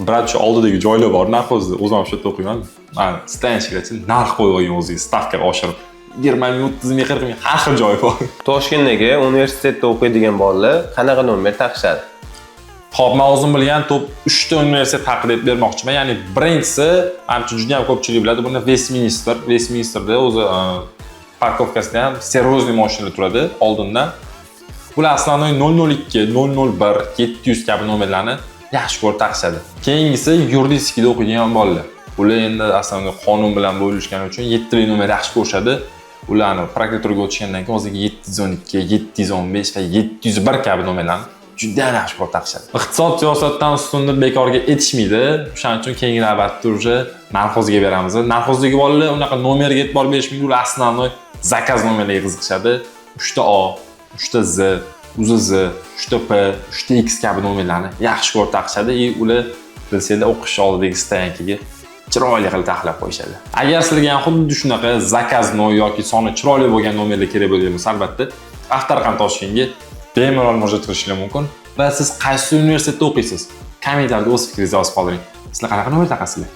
Брат, shu oldidagi joylar bor, Narxozda o'zim ham shu yerda o'qiyman. Man стоянщик lar narx qo'yib olgan o'ziga, stavka oshirib. 20 ming, 30 ming, 40 ming, har xil joyi bor. Toshkentdagi universitetda o'qiydigan bolalar qanaqa nomer taqishadi? Xo'p, men o'zim bilgan top 3 ta universitet haqida aytib bermoqchiman. Ya'ni birinchisi, manimcha, juda ham ko'pchilik biladi, buni Westminster. Westminsterda o'zi парковка sida ham серьезный mashinalar turadi oldindan. Bular основной 002, 001, 700 kabi nomerlarni yaxshi ko'rib taqishadi. Keyingisi юридический da o'qiydigan bolalar. Ular endi основной qonun bilan bo'lishgani uchun 7 li nomer yaxshi ko'rishadi. Ularni prokuraturaga o'tishgandan keyin o'ziga 712, 715 va 701 kabi nomerlarni juda ham yaxshi ko'rib taqishadi. Iqtisod siyosatdan ustun deb bekorga aytishmaydi. O'shaning uchun keyingi navbatda уже Narxozga beramiz. Narxozdagi bolalar unaqa nomerga e'tibor berishmaydi, ular основной заказ nomerlarga qiziqishadi. 3 ta O, 3 ta Z, UZZ, 3 ta P, 3 ta X kabi nomerlarni yaxshi ko'rib taqishadi и ular, bilsanglar, o'qish oldidagi стоянка ga chiroyli qilib taxlab qo'yishadi. Agar sizlarga ham xuddi shunaqa заказной yoki soni chiroyli bo'lgan nomerlar kerak bo'lgan bo'lsa, albatta, Avtoraqam Toshkentga bemalol murojaat qilishingiz mumkin. Va siz qaysi universitetda o'qiysiz? Kommentariyada o'z fikringizni yozib qoldiring. Sizlar qanaqa nomer taqasizlar?